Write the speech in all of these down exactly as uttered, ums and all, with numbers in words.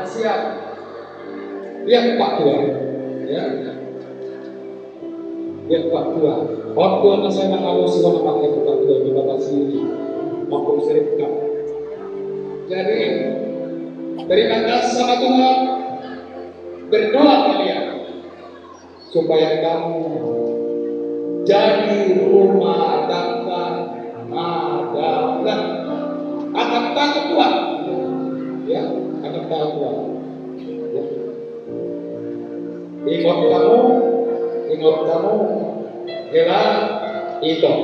Siap. Lihat Pak Tua. Ya. Lihat Pak Tua. Pak Tua na saya nang alusi wana pakai Pak Tua di Batasiri. Maupun Serikap. Jadi, terima kasih sama Tuhan. Berdoa kalian supaya kamu jadi rumah tangga adalah akan taat Tuhan. Ya, akan taat Tuhan. Ya. Ingot kamu, ingot kamu, hela itu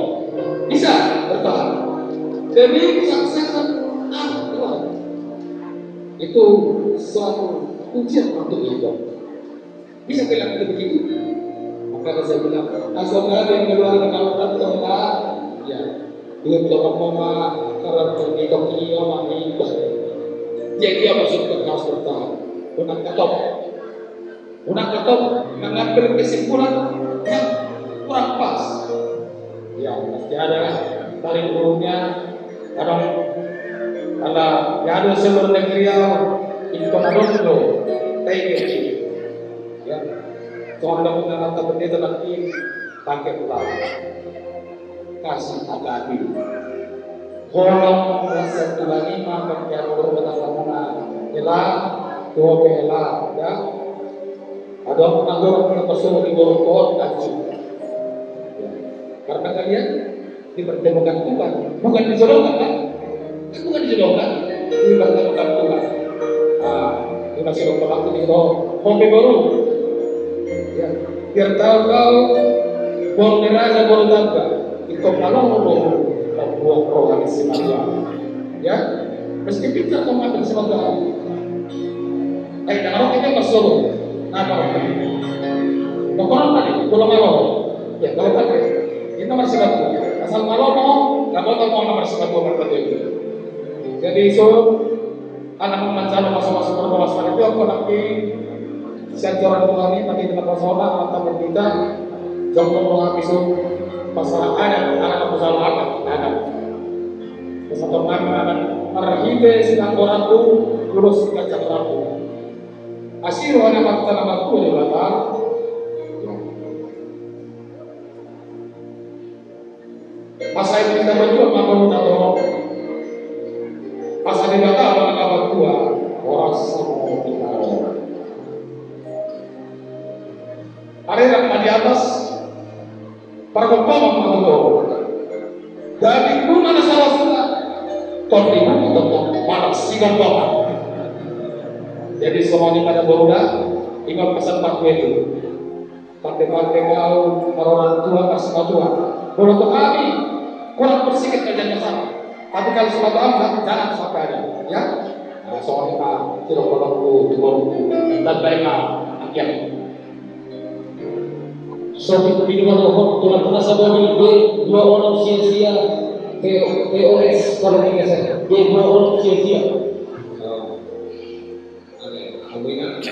bisa bertahan. Demi kesaksian Tuhan. Itu suatu ujian untuk itu. Bisa bilang begitu. Makanya saya bilang, asal ada yang keluar dari kampung, ya, dia bilang, "Mama, kalau pergi ke Tokyo, Mama, itu." Jadi, apa sudah harus bertahan? Unang ketop. Unang ketop, mengambil kesimpulan yang kurang pas. Ya, pasti ada tarik ulurnya. Kadang, ala, ya, ada seluruh negeri, ya, itu kadang tuh, kayak gitu. Ya. Soalnya punya kata pendeta nanti pakai ulang. Kasih hadapi. Holong rasa Tuhan i ma pakai atur kata kamuna. Ela, tuh ela, ya. Ada pun atur kata suruh di borong pohon, kasih. Ya. Karena kalian dipertemukan Tuhan, bukan dijodohkan, kan? Kan bukan dijodohkan, dipertemukan Tuhan. Ah, ini masih ada pelaku di roh, kopi baru. Ya, biar tahu kau, buang deraja baru tambah, itu kalau mau buang rohani si Maria. Ya, meskipun kita mau ambil si Maria. Eh, na ro kita masuk. Nah, kalau tadi, kalau tadi, kalau malo, ya, kalau tadi, ini nomor satu. Asal malo mau, nggak mau tahu nomor satu, nomor satu itu. Jadi, so, anak mencari masuk-masuk perbahasan itu, aku lagi siap orang tua ini, bagi dengan persona, anak tamu kita, jauh mau habis, masalah ada, anak masalah ada, ada. Satu kami akan marhite sinanggoranku, terus kacakraku. Asi rohana mata nama ku di belakang. Masa ini kita berdua makan udah tolong. Masa di belakang mana kabar tua? Orang semua kita. Ada yang di atas. Pargombalan ma tutu. Dagingmuna na salasuna, tondimuna tongtong marsigombalan. Jadi songon i ma da boru da, ima pesan Pak Gubernur. Pande-pande kau marorang tua, marsimatua. Molo tu hami kurang bersikap kerja sama. Tapi kalau simatua, jangan sampai ada, ya. Nah, songon i ma, tidak perlu tu boru. Dan baik ma, akhirnya. Sopit pidu ma dohot tulang na sabobil B dua onom sia sia, T O S kalau tidak salah, B dua onom sia sia. Oke, aku ingat.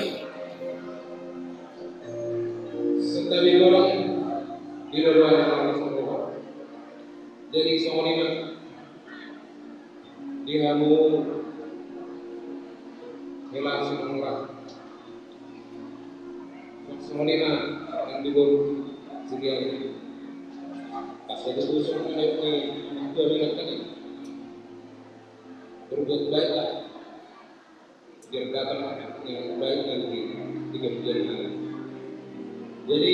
Setabi orang di luar yang semua. Jadi songon i ma. Di hamu hela Sinangora. Songon i ma nang di boru Siriadi. Pas itu tuh songon i ma nang di boru Siriadi. Berbuat baiklah. Biar datang yang baik nanti di kemudian hari. Jadi,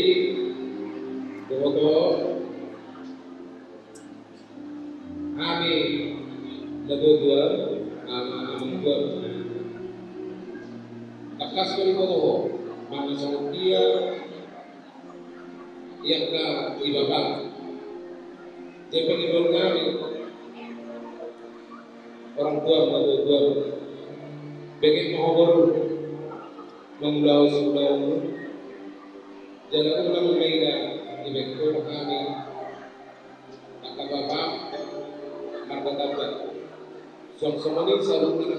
bohoto, hami na dua-dua, ama, ama dua. Tangkas ma diboto ho, manang songon dia, i angka ibebang. Jadi panghibuan nami, orang tua, orang tua. Bege ma ho boru, mangulahon siulaonmu. Jala unang mangida, dibahen ho ma hami. Angka bapa, marga Tamba. Songon i saluhutna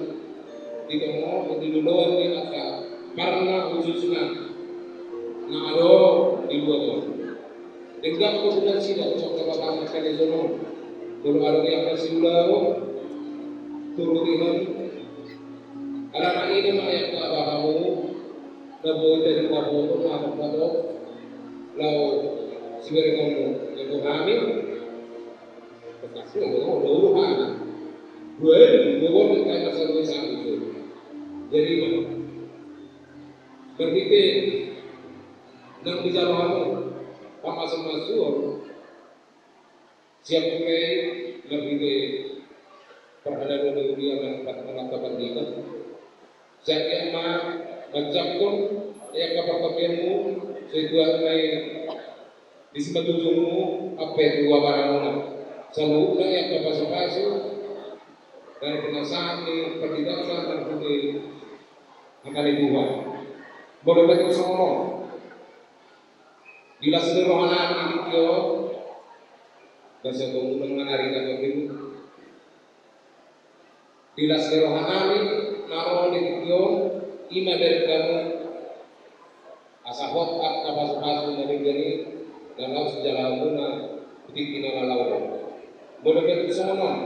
di tonga, di loloan ni angka parna khususna na adong di luat on. Denggan ma tu nasida, songon angka bapa na kade sonon. Molo adong i angka siulaon, turuti hami. Alana i ma i angka Na boi jadi taboto na taboto lao siberengonmu, ego hami. Bekasnya ego hami. Dua ini, dua orang kayak masa gue satu itu. Jadi, berarti nang di jalanan, pamasu-masuan, siap mulai marhite parhalado ni huria manangkap manangkap pandita. Siap ia ma manjangkon ia kapartapianmu setuat mai di simatujungmu ampe tu abaramuna. Saluhutna ia kapasu-pasu dari penasaran ni pandita manangkap di angka ni Tuhan. Bodo betul songon on. Di las ni roha nami di tingki on, basa tongunan manari na kami. Di las ni roha nami na ro di tingki on, ima dari kamu. Asa hot angka pasu-pasu na denggan i, na laos jalaonmuna di tingki na laho on. Molo pe songon on,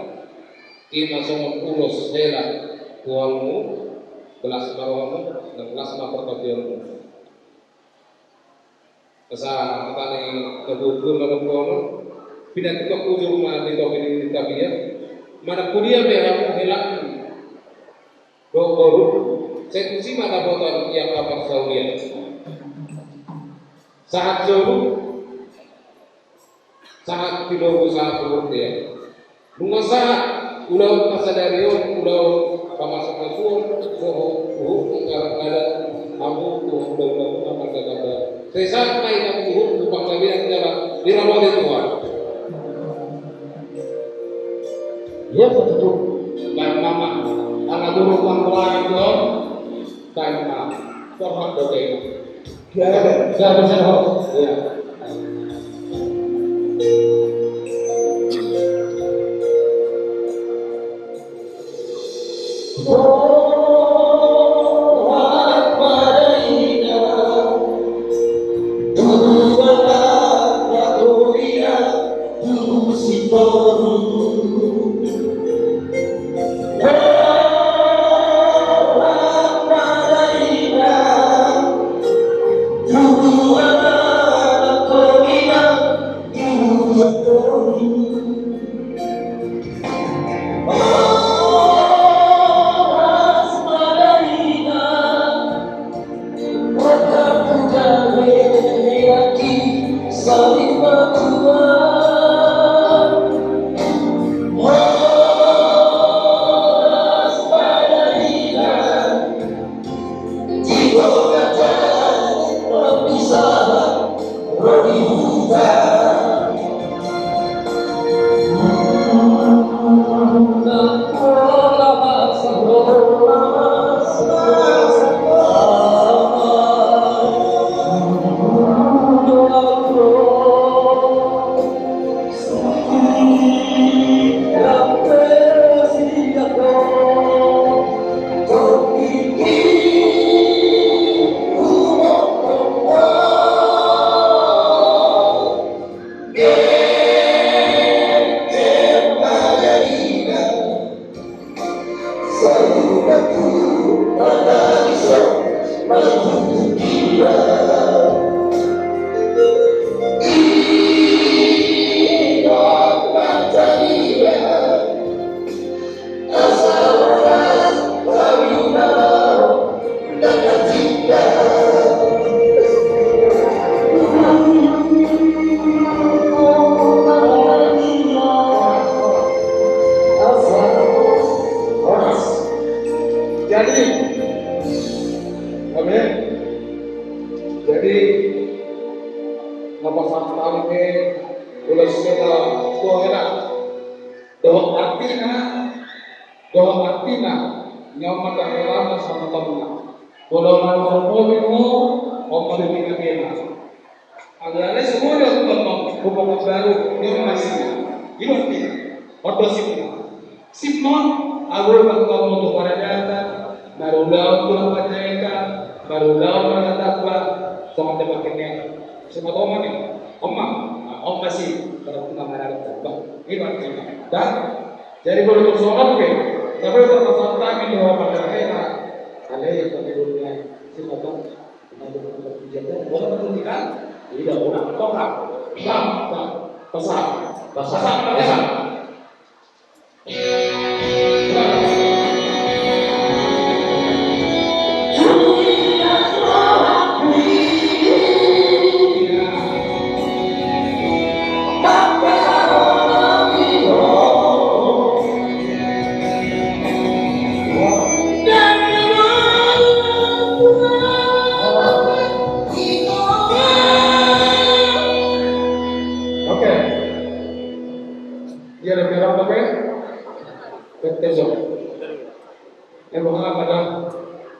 ima songon ulos hela tu hamu, las ma rohamu, dan las ma partapianmu. Asa hata ni na buku na dohonon, pinantikhon ujung ma di topi ni tapian, manang tu dia pe hamu helakku dohot boru, sai tusi ma dapotan ia kaparsaulian. Sahat solu, sahat tilobu, sahat tu bontean. Nunga sahat ulaon pasadarion, ulaon pamasu-masuon, dohot uhum mangkarak adat, hamu tu ulaon na margaganda. Sai sahat ma i hamu uhum tu panggabean jala diramoti Tuhan. Ia betul. Baik mama, ala dulu panggulangan Tuhan. Baik mama, Tuhan doakan. Jadi, amin. Jadi, na pasahat hami ulos hela, ulos hela. Dohot artina, dohot artina, nyaman dan hela na sama-sama. Molo na hormoni mo, om pada tinggal dia. Alai songon i do tu tongtong, hupaboa baru, i ma sip. I ma sip. Oto sip ma. Sip ma, ago tongtong tu paradaton, marulaon tu lapangan desa, marulaon marlatamba, songon tempat kene. Sip ma tongtong i. Oma, oma sip, baru tu marlatamba. I ma sip. Dah. Jadi molo tu songon pe, tapi tu pasangan kami di rumah tangga, alai yang kami dunia, sip ma tongtong.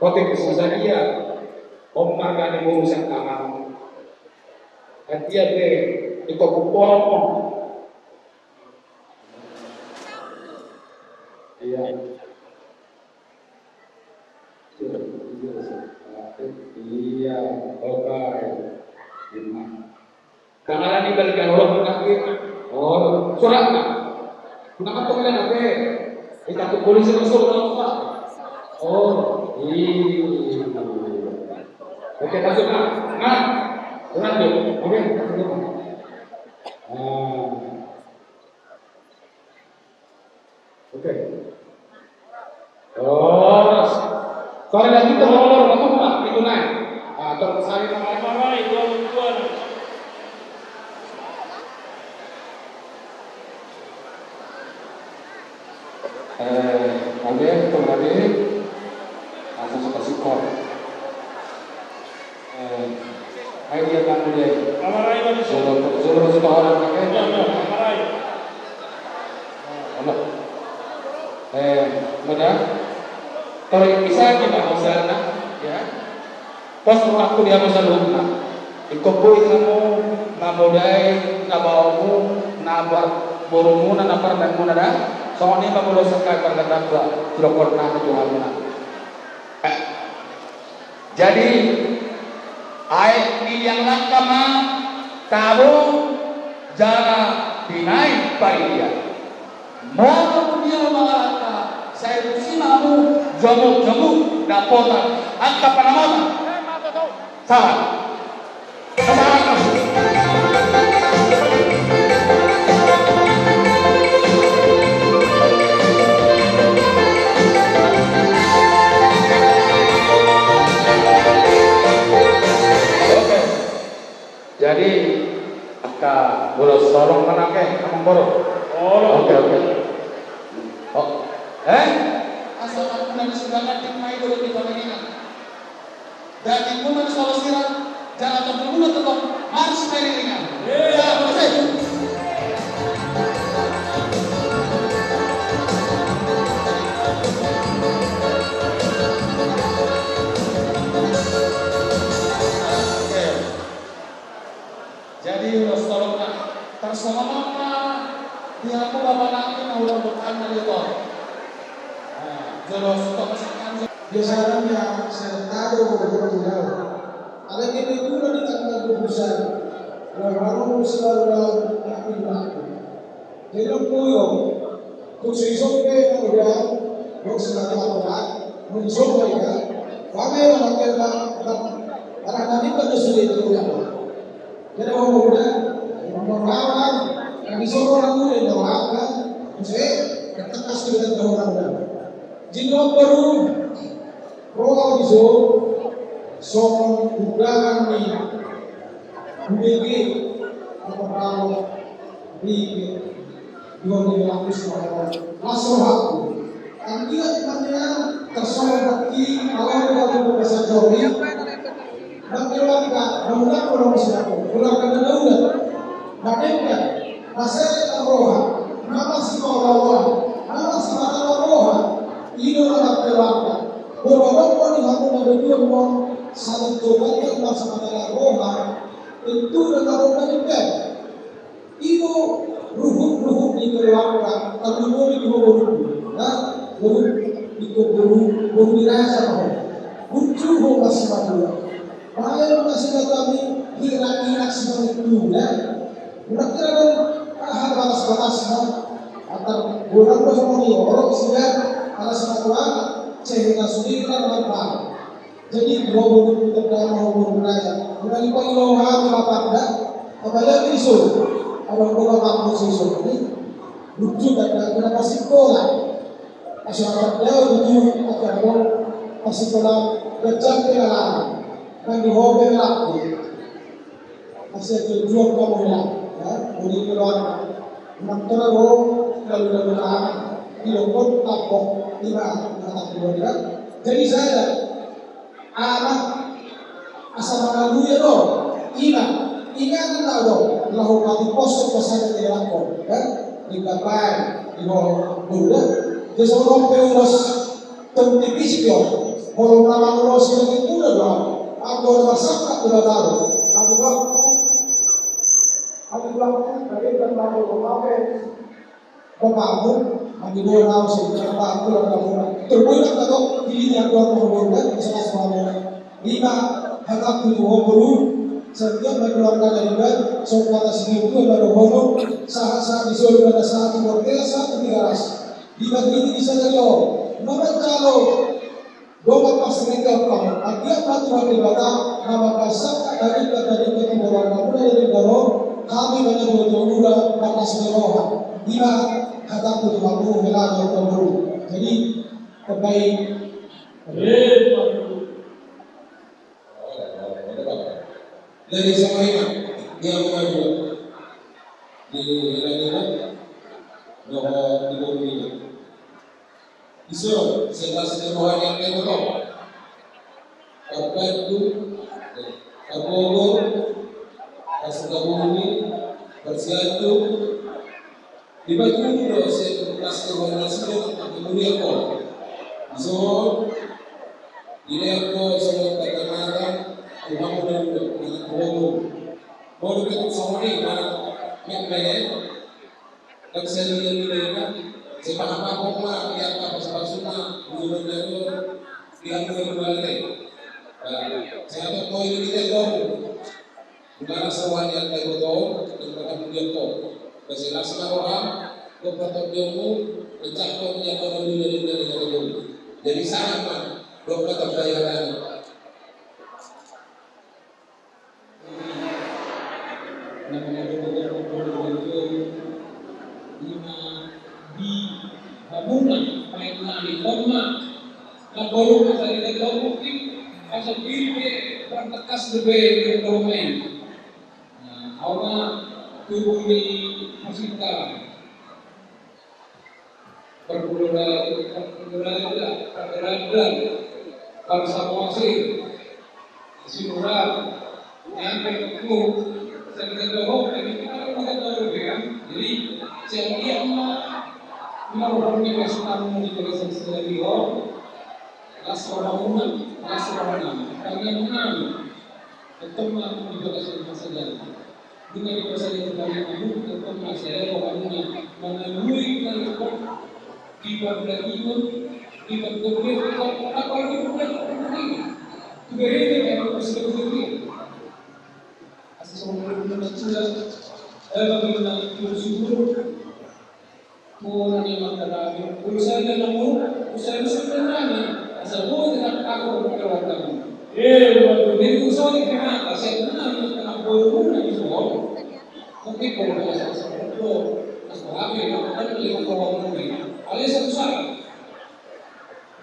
Kotik bisa sadia. Om marga ni boru sian tangan. Hati-hati. Ito kupon. Iya. Iya, oke. Tangan di balik kalau nak. Oh, surat nak. Kenapa tuh kan apa? Kita tuh polisi masuk apa? Oh, iya. Oke, masuk nak. Nah, lanjut. Oke, masuk. Ah. Oke. Terus. Kalau lagi itu horor, kamu mah itu naik. Ah, terus saya mau. Marai, dua puluh dua. Eh, oke, itu berarti langsung suka syukur. Eh, ai dia tak boleh. Marai, Bang. Suruh, suruh setoran pakai. Iya, iya, marai. Halo. Eh, udah. Kalau bisa kita bosan, ya. Pos aku dia bosan rumah. Ingkon boi hamu na modai, na baomu, na ba-, borumuna, na pardengganmuna da. Songon i ma molo sahat pargataku, tilokkon nami tu hamuna. Eh. Jadi, aek di liang langka ma tabo jala binaen paridia. Molo dia mangalangka, sai tusi ma hamu jomuk-jomuk dapotan angka panamotan. Sahat. Oke. Jadi, angka bolas holong ma nangkin, amangboru. Holong. Oke, oke. Oh. Eh? Asa aku nanti sudah ngading mai dulu di panggilan. Dagingmuna di Solosira, jala tondimuna tongtong marsi pairingiringan. Jala mauliate. Oke. Jadi, ulos tolong, Pak. Tarsongon on ma di hamu bapa nami na hurang dokan na liot on. Nah, jolo stok. Biasanya saya tahu betul. Ada yang itu di tanggal dua puluh satu. Lalu selalu dalam hati. Jadi, lam puyo, tung so isompe na udah, tung so na tuan, tung isompe ya, kami orang kena, karena nanti kan sudah itu ya. Jadi, orang muda, orang lama, kami semua orang muda, orang lama, terus, eh, kita kasih dengan orang muda. Jadi, orang baru, roa di so, songon undangan ni, Bumege, apa kau, Bumege, dua ribu dua puluh sembilan, masuk aku. Kan dia temannya, tersohor hati, kalau dia mau bahasa Jawa, dan keluarga, bangunan orang masih aku, keluarga dan daulat. Nah, dia, masih ada roha, nama si roha, nama si roha, ini orang keluarga. Bororongkon di hamu na dua mo, saling coba dia masa masalah roha, tentu dan tahu kan juga. Ibu ruhut-ruhut di keluarga, tapi mau di dua boru, nah, boru, di dua boru, boru di raja mau. Bucu mau masih dua. Makanya masih kami kira-kira seperti itu, ya. Kira-kira kan ada batas-batasnya. Antar bulan kosong ini, orang sudah ada semua, cewek sudah kan. Jadi, dua boru itu pertama hubungan raja. Udah dipanggil orang hati apa enggak? Apalagi isu. Ada orang apa isu ini? Lucu kan, kenapa sekolah? Masyarakat jauh itu, apa, sekolah kecil kenalan. Kan di hobi laku. Masih tujuan kamu ya, ya, budi keluarga. Mentor lo, lalu lalu tahan, di lokon, tapok, lima, mata keluarga. Jadi saya, anak, asal malu ya lo, ina, ingat lah lo, lahu pati pos, pesan di lakon, ya, di kapai, di bawah, bulu, ya. Jadi seorang peurus, tong tipis, yo. Molo na mangulosi na timbul do au, anggo na marsangkap do na taro. Anggo bangku, anggo bangku, anggo bangku, anggo bangku, bapakmu, anggo bangku, anggo bangku, anggo bangku. Terbuat atau pilih yang dua puluh bulan, bisa masuk. Lima, hatangku tu ho boru, setiap keluarga dari bar, so kata sini tu ada hono, sahat-sahat di solo, ada sahat di Borneo, sahat di Tigaras. Di bagi ini bisa jadi ho, nomor calo. Dongan pas ringgau kau, agiat ma Tuhan Debata, na mangkasangka dari dari keturunan namuna dari daro, hami manaboto muna, bakas ni roha. Ima, hatangku tu hamu, hela do hamu. Jadi, kebaik. Jadi, sama ima, dia mau maju. Di, di, di, di, di, di, di, di, di, Iso, sebelas ni roha ni angka iboto. Parbandu, parboru, parsangkabumi, parsiandu. Dibatunu do sebelas ni roha ni sude angka mulia ko. Iso, dilean do songon kacamata, tu hamu na dua, na dua boru. Boru ke songon i, na, mek, mek. Kan saya lihat-lihat, saya paham apa ma, ya, apa, pasal-pasal ma, hubungan dari, di anu yang balik. Nah, saya tak tahu ini dia tahu. Bukan asal wanya yang tahu tahu, dan bahkan dia tahu. Kasih rasa orang, kau patut dia mau, pecah kau punya orang dunia dan dari dari. Jadi sangat ma, kau patut bayaran. Na mangadopi-adopi ima di hamuna, baen nami toma. Na baru masa di toma mungkin asa diri be, berangkat kas be di toma i. Nah, au ma tubu ni pasinta. Pergulai, pergulai, pergulai, persamuasi, simuran, yang kedua, saya kira dohok, jadi kita kan tidak tahu ya, kan? Jadi, saya lihat, mau hormat kasih tamu di Desa Sendiri, oh, las orang rumah, las orang rumah, kalian menang. Tentang di Desa Sendiri. Nunga dipasadia tu hamu, tongtong ma sada rohamuna mangalului na ringkot di pardalanan, di pardalanan, apalagi bukan pardalanan. Tu gereja yang harus diikuti. Asa sama dengan sudah, eh, bagaimana itu syukur. Murah ni mata kami. Urusan dan namu, urusan urusan dan nami. Asal mau dengan aku berkeluar kami. Eh, waduh. Jadi urusan ni kena, asal nami tengah boru na di bawah. Mungkin kalau bahasa sama itu, asal kami, kan lima orang ini. Alias satu saat.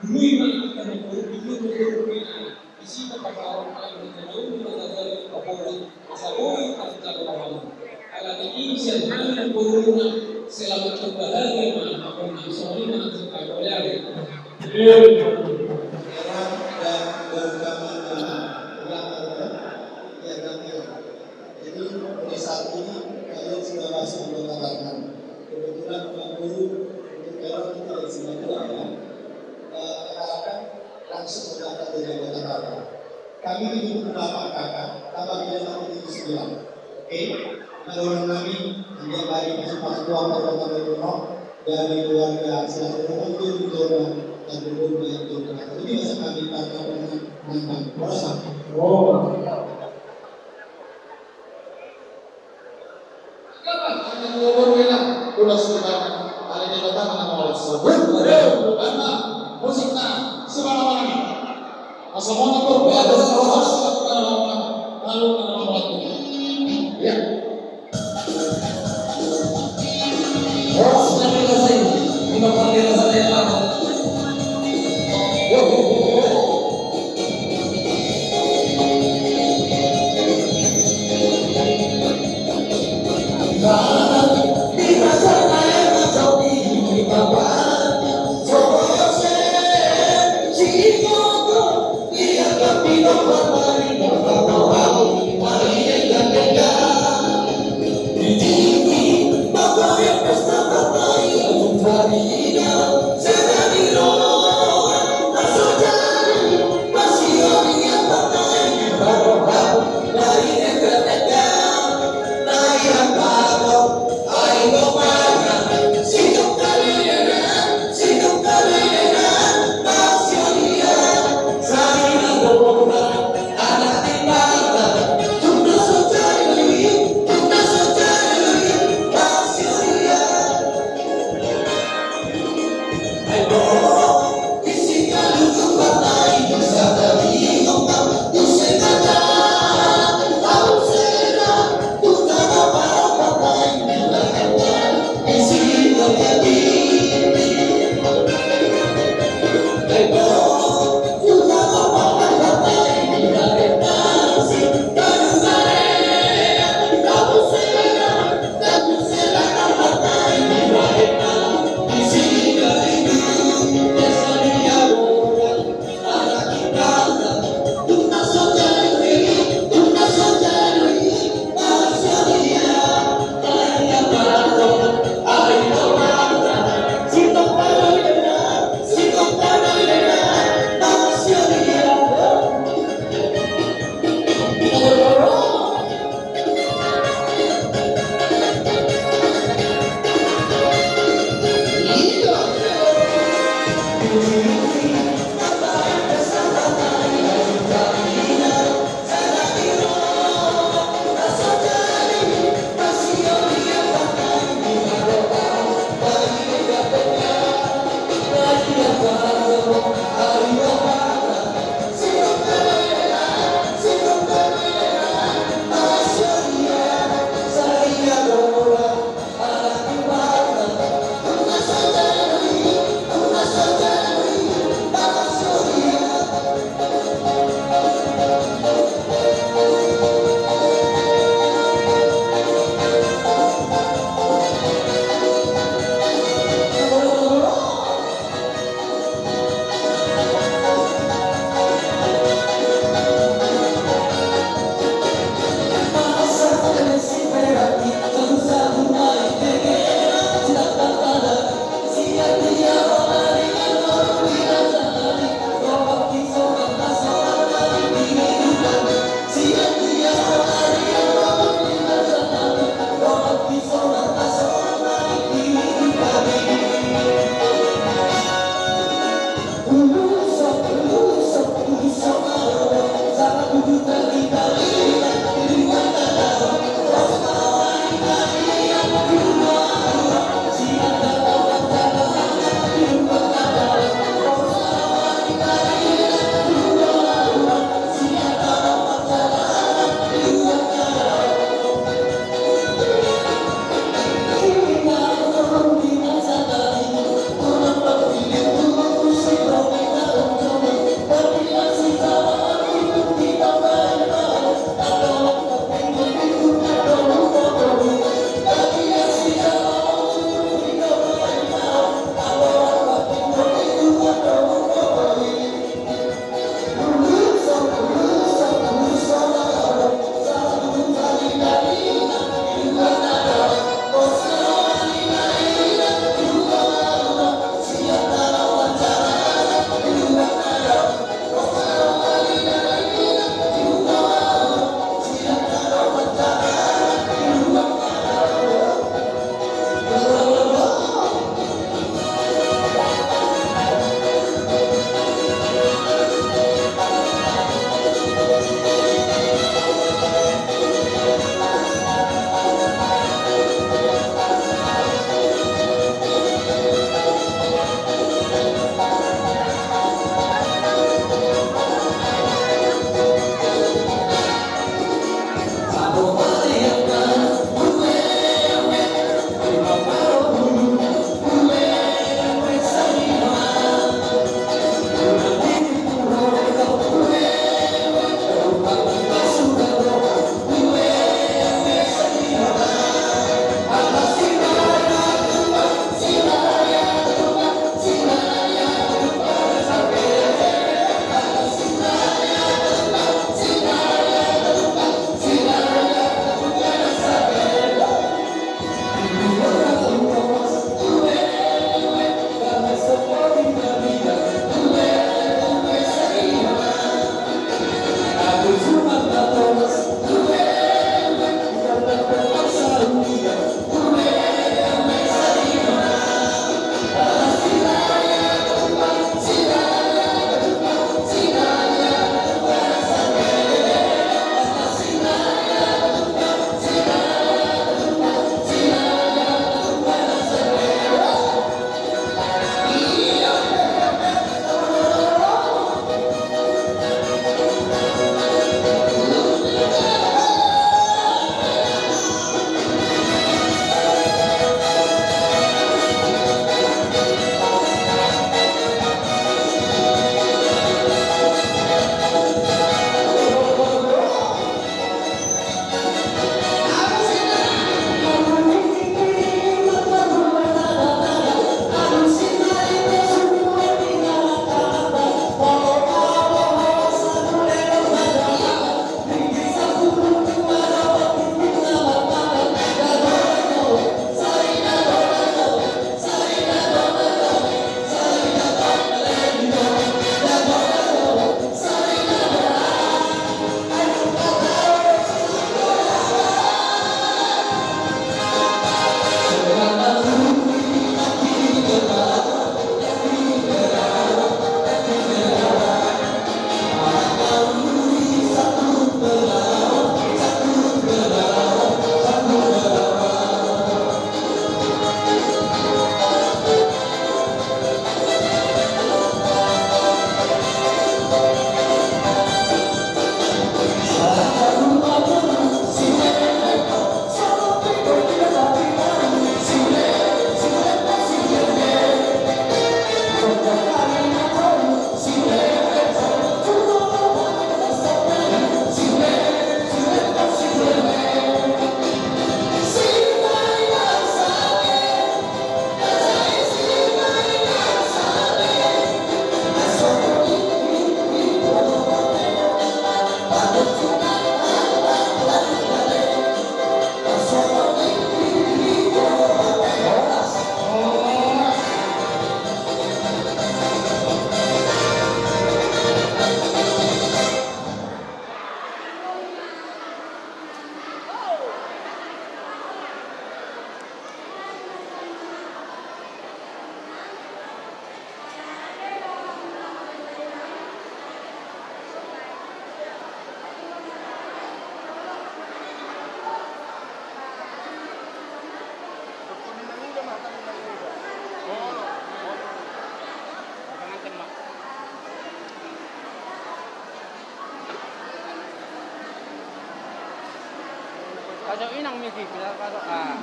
Dulu ima, tengah boru, dulu boru, boru, boru. Isi papahaon anak ni tanaun ni mangajari paholan, asa boi tarjalo rohana. Alani i sian hami na boru na, selamat berbahagia ma, songon i ma na sipagojari. Era dan berkaman. Jadi, mulai saat ini kalian sudah masuk anggota Batam. Kebetulan Pak Guru, untuk era kita dari Singapura ya. Eh, rekan-rekan, langsung berangkat dari anggota Bapak. Kami di Bukit Delapan K K, tambah bilang nanti di sembilan. Oke? Nah, orang kami, hanya dari masuk pas keluar kota Batu dari keluarga Silaturahmi untuk di Jordan dan dulu yang Jordan. Jadi masa kami karena pernah nonton. Merasa? Oh. Pajok inang miki, pajok, pajok, ah.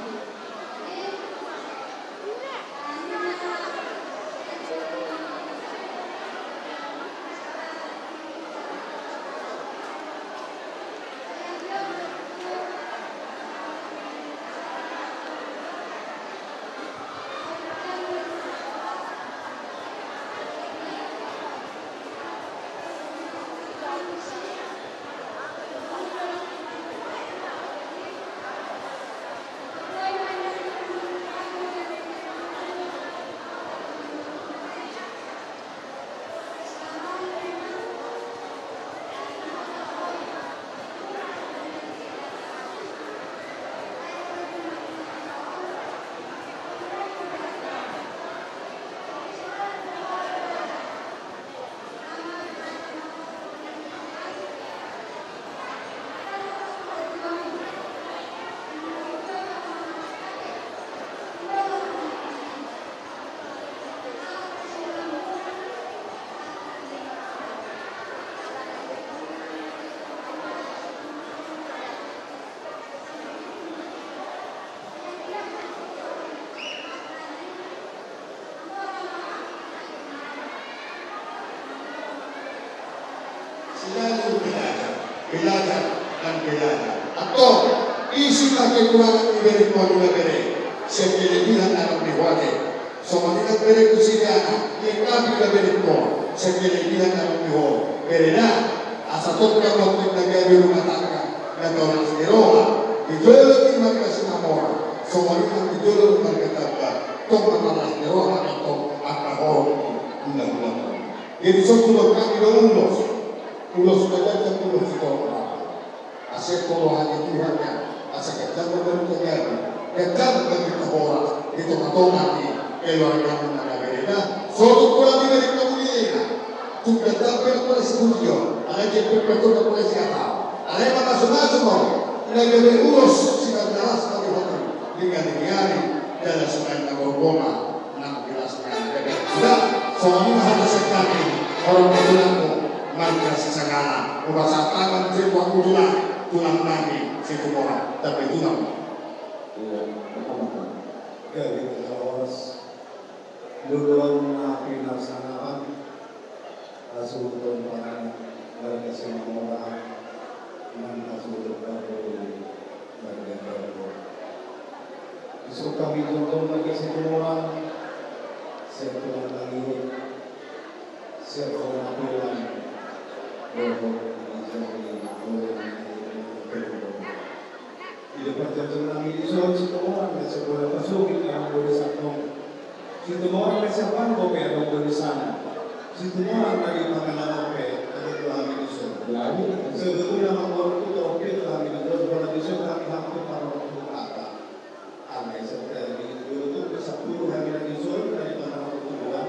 Selalu belajar, belajar, dan belajar. Antong, isi ma kekurangan ni berengmu, na bere, sian kelebihan na adong di ho ate. Songon i nang berengku si Diana, lengkapi ma berengmu sian kelebihan na adong di ho, bere da. Asa tongka ma tu na gabe rumah tangga na tau las ni roha, di jolo ni marga Situmorang, songon i nang di jolo ni marga Tamba, tong ma marlas ni roha, antong, angka horong ni hulahula. Jadi songon i do hami do ulos, ulos na ganjang, ulos sitorop. Asa tolong hami Tuhan, ya, asa ganjang ma berengta gabe, ganjang ma berengta horas di tongatonga ni keluargamu na bere da. Sotung holan i berengta mulai na. Tung ganjang pe mulai sipuji on, alai jempek pe tung mulai siatau. Alai mamasumasu ma ho, na gabe ulos sian na las ma di ho tu denggan ni ari, jala songon i na borngin ma nang di las ni ari. Jadi, sudah, songon i ma hata sian hami, horong ni tulangmu, marga Sisagala, hupasahat tangan sian tulang, tulang nami Situmorang, tapi tulang. Iya, betul. Gabe horas. Luluan na pinarsangapan, hasuhuton panganan marga Situmorang, nang hasuhuton parbue marga Tamba. Isuk hami jongjong marga Situmorang, sian tulang na liat, sian tulang na tulang, dohot na jagi, dohot na jagi. Di parjolo nami dison, Situmorang na sian bona pasogit adong do di sana. Situmorang na sian panggo pe adong do di sana. Situmorang na di pangalangan pe adong do hami dison. Sebetulna mangkorhon tu topi do hami dison, bona dison hami hampir parrohahon hata. Alai seperti itu, tu sampulu hami na dison, na di pangalangan tu Tuhan.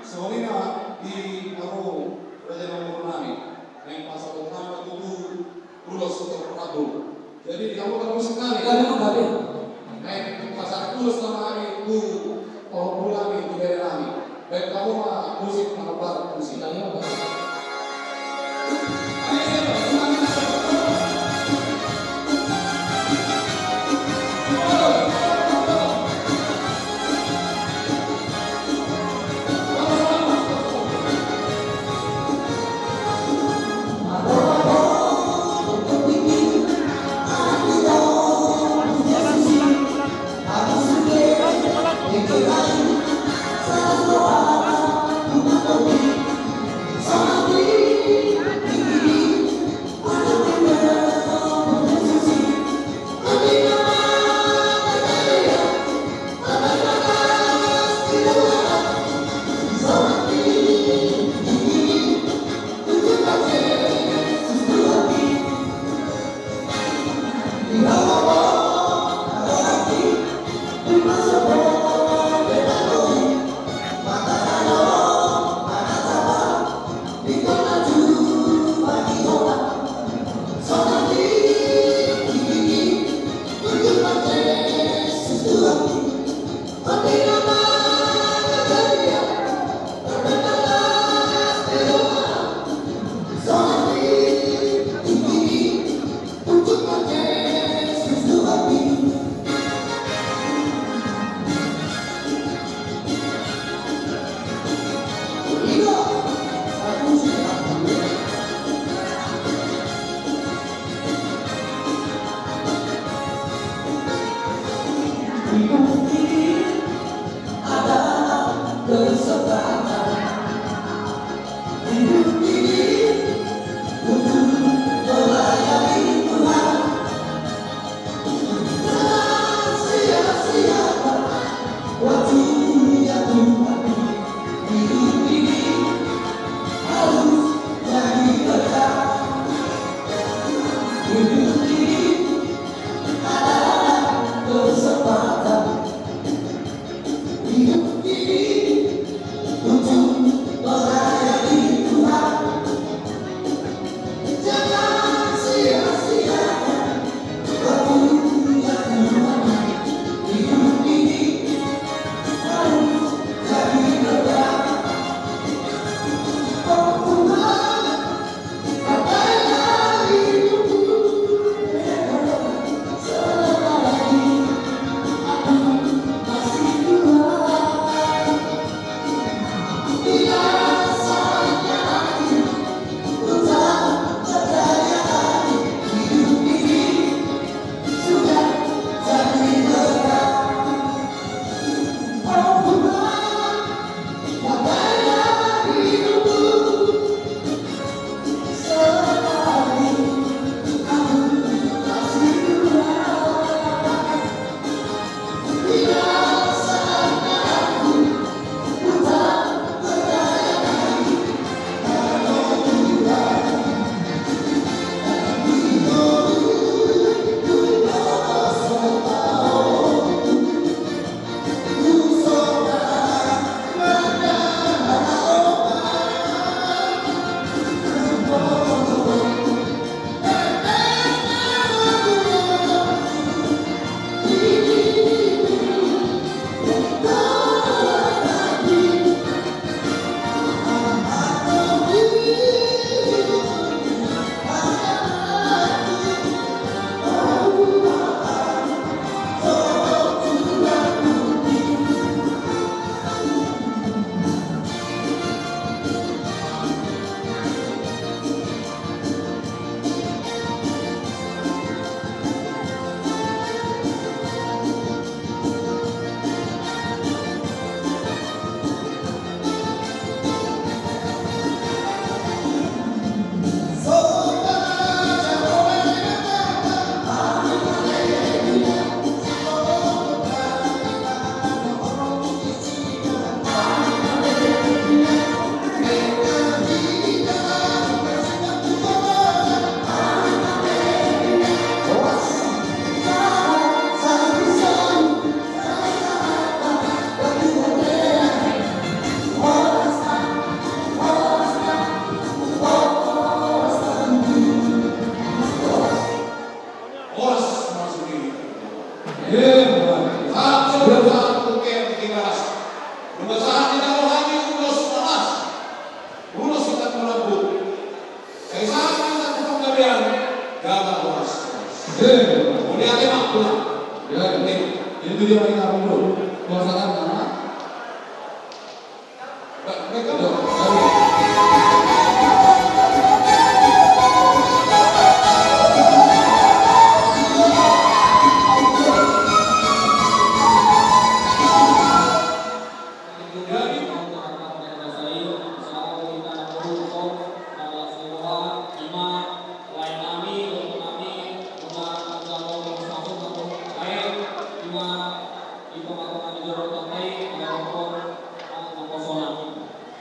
Songon i ma di hamu raja na umur nami, naeng pasahat nami ma tutu ulos tu torop rambu. Jadi di hamu parmusik nami. Gabe ma, gabe. Naeng pasahat ulos ma hami tu pahompu nami, tu bere nami. Baen hamu ma musik, manobar musik. Gabe ma, gabe.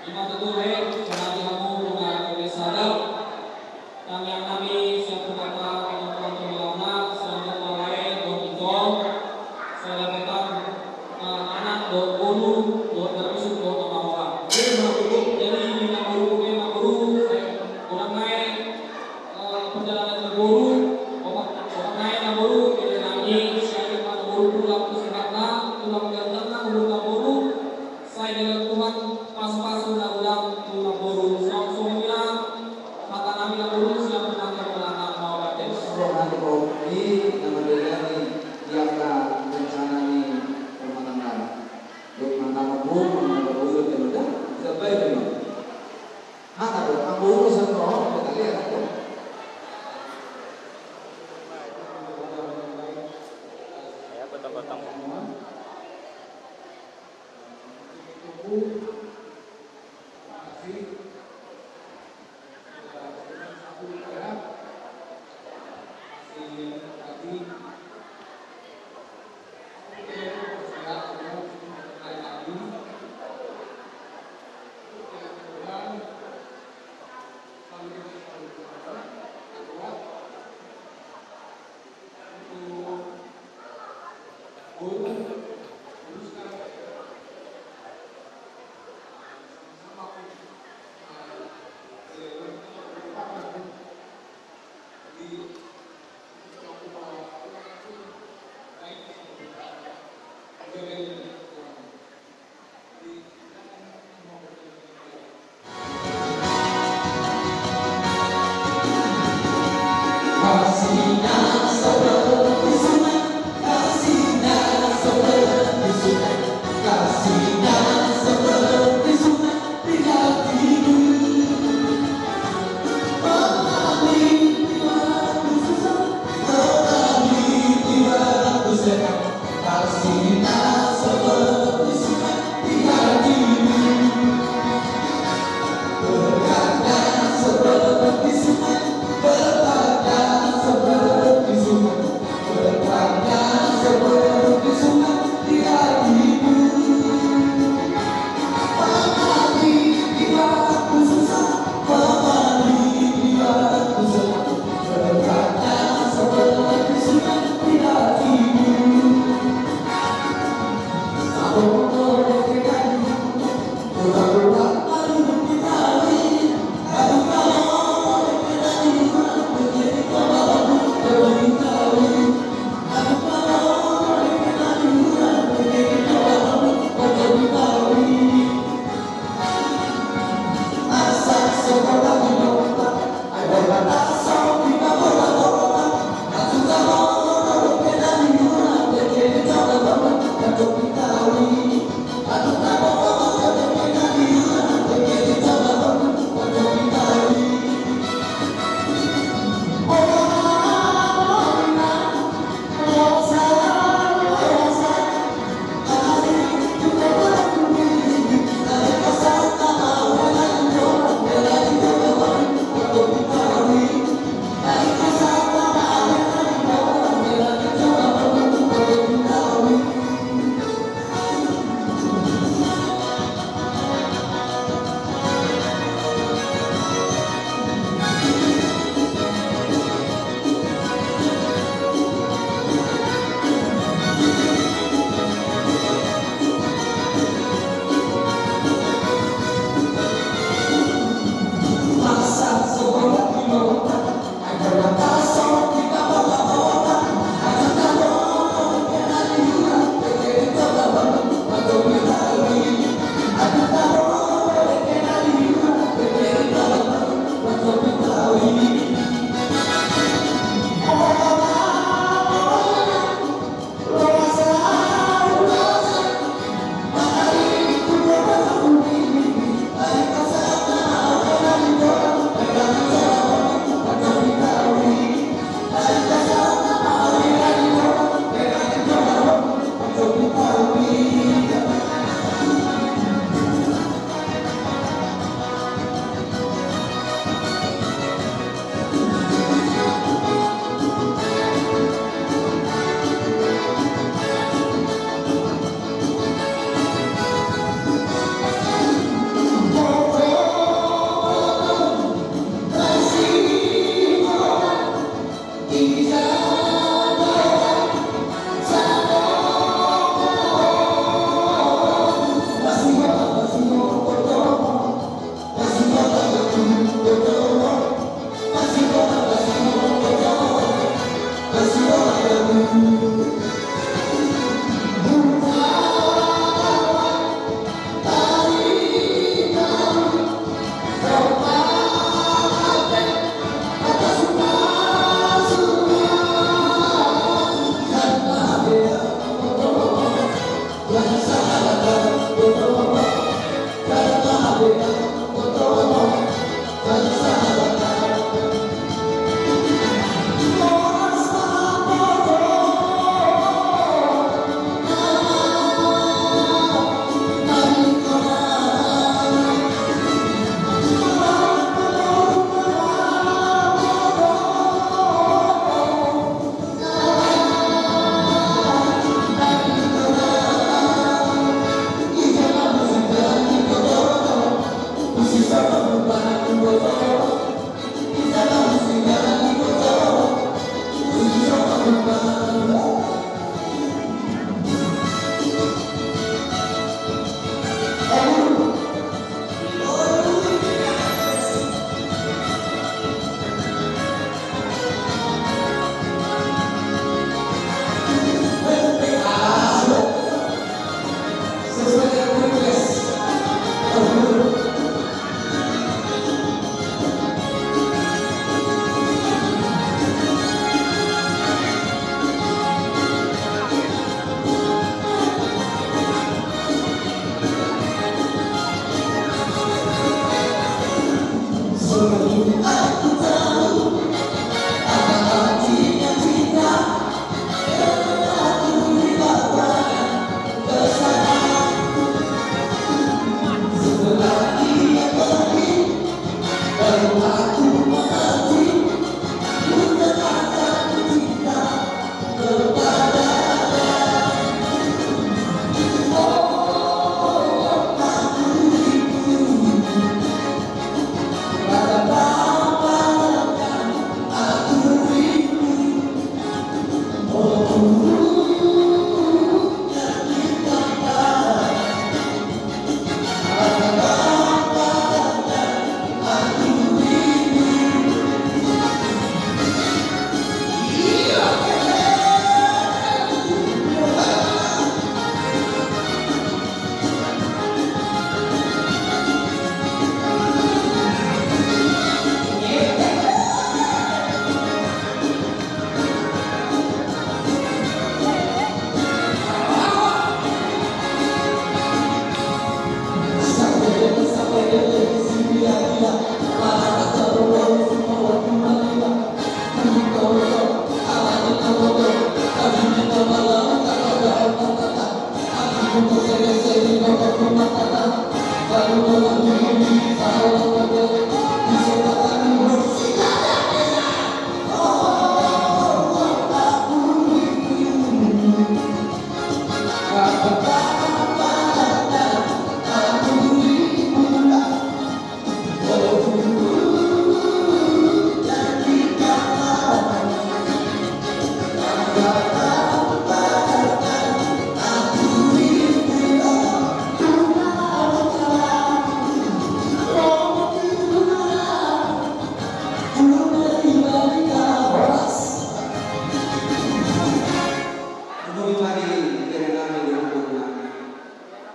Ima tutu, lae, songon i hamu nunga kami sada. Tangiang nami sian Tuhanta, pinampang tu Tuhanta, sian Debata, lae dohot Inang, sai dapotan, eh, anak dohot boru, dohot na bisuk dohot na mahola. Jadi di na boru, di na boru, sai godang nai, eh, perjalanan na boru, godang nai na boru, jadi nami sian na boru tulang tu singkatna, tulang ganjarna, boru na boru. Sai denggan Tuhan, pasu-pasu na godang tu na boru. Songon i ma hata nami na boru, sian Tuhan Debata na maoda. Songon i ma di na mandengani di angka rencana ni pamanangan. Dok manang boru, manang boru, dok manang boru, dok manang boru. Hata do, anggo urusan roha, kita lihat, ya. Ya, betul-betul.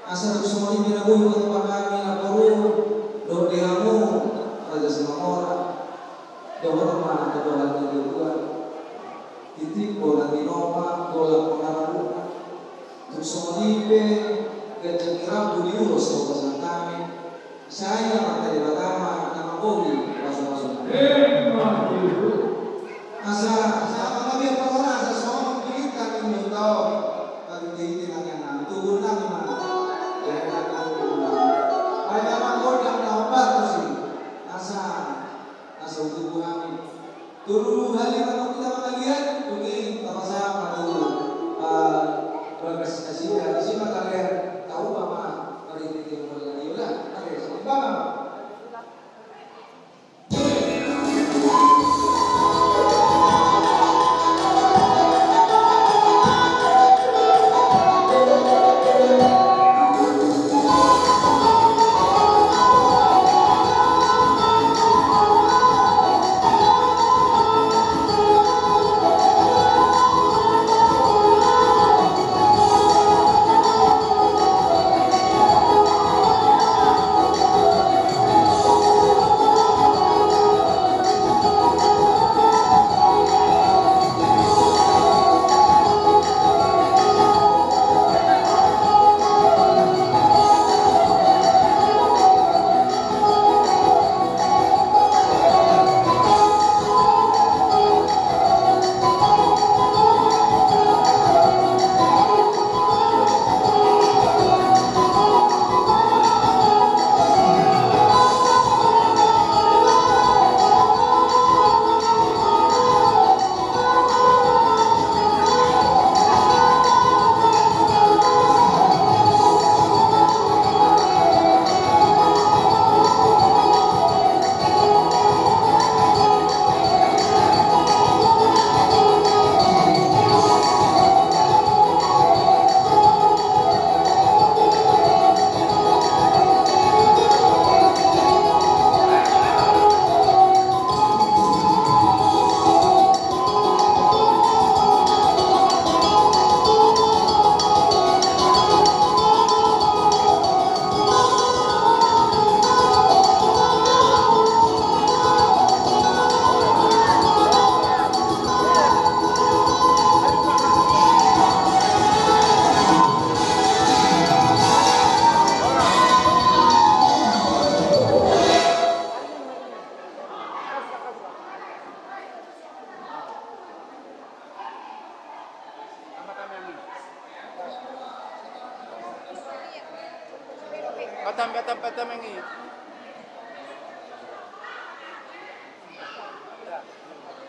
Asa tung songon i pe na boi mangatupa hami naboru dohot di hamu Raja Simamora. Dohot ma tu Tuhan ni Debata. Titip do na tinopa, golap do na rambu. Tung songon i pe ganjang ni rambu ni ulos do pasahat hami. Sai Amanta Debata ma na manggohi pasupasu. Emma tutu. Asa, asa apa kami apa orang asa songon kita ni mintau. Tapi di ini nang yang nang turun nang ma. Jadi nang turun nang. Ai nama godang na obat tu si. Asa, asa untuk hami. Tolu hali ma hita mangaliat, dung i tapasahat ma tu, eh, bagas nasida, disi ma taler, tauba ma, marhite mula ni ula, oke, songon i ma.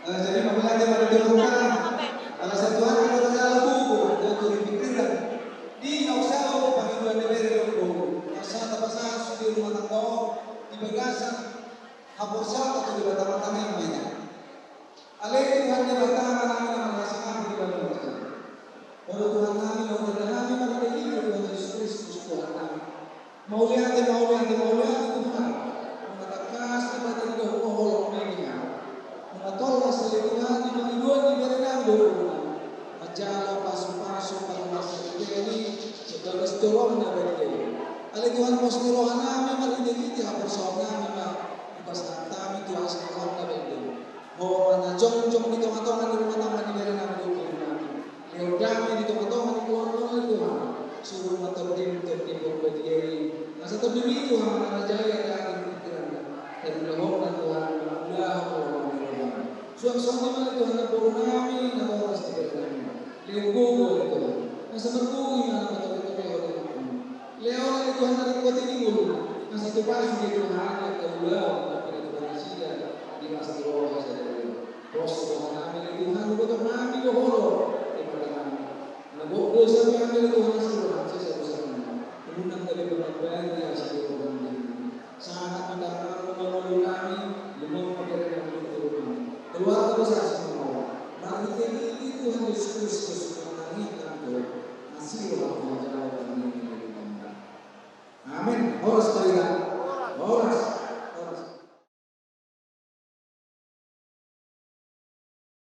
Jadi mauliate ma di Tuhanta. Ala sai Tuhan, kita jalo gogo, gogo di pikiran. Di naung saut pangidoan ni bere dohot gogo. Asa tapasahat sude rumah tangga on di bagasan haporseaon tu Debata, mangkatai ma i. Ale Tuhan Debata nami na marlas hati di banua on. Olo Tuhan nami, olo Tuhan nami, marhite Tuhan Jesus Kristus Tuhan nami. Mauliate, mauliate, mauliate Tuhan. Nunga tangkas Debata ni dohot holong ni Tuhan. Nunga tolhas ale Tuhan di pangidoan ni bere nami dohot gogo nami. Manjalo pasupasu, pasupasu di bere i, sebagai tolong na bere i. Ale Tuhan, pos ni roha nami marhite-hite haporseaon nami ma. Dipasahat hami tu asi ni roham na bere i. Ho ma na jongjong di tonga-tonga ni rumah tangga ni bere nami dohot gogo nami. Lehon dame di tonga-tonga ni keluarga nami Tuhan. Suru ma Tondim, Tondim Porbadia i. Asa Tondim i Tuhan mangarajai hati ni pikiranna. Tarulahonna Tuhan mangulahon holong ni roham. Suang songon i ma Tuhan na boru nami na tolhas di bere nami. Lehon gogo ale Tuhan. Asa margogo ibana ma tongtong holong nami. Lehon ale Tuhan na ringkot i di ngoluna. Asa tupa sude Tuhan angka ulaon na pinatupa nasida di bagasan roha sadari on. Pos roha nami ale Tuhan, huboto hami do holong Debata nami. Na gok dosa pe hami ale Tuhan, asi roham, sesa dosa nami. Unang gabe pangabari asi roham. Sahat ma tanganmu mangolu hami, limang pagari nami dohot keluarga besar Simanjorang. Marhite-hite Tuhan Jesus Kristus, manangiang hami Tuhan. Asi roham Tuhan.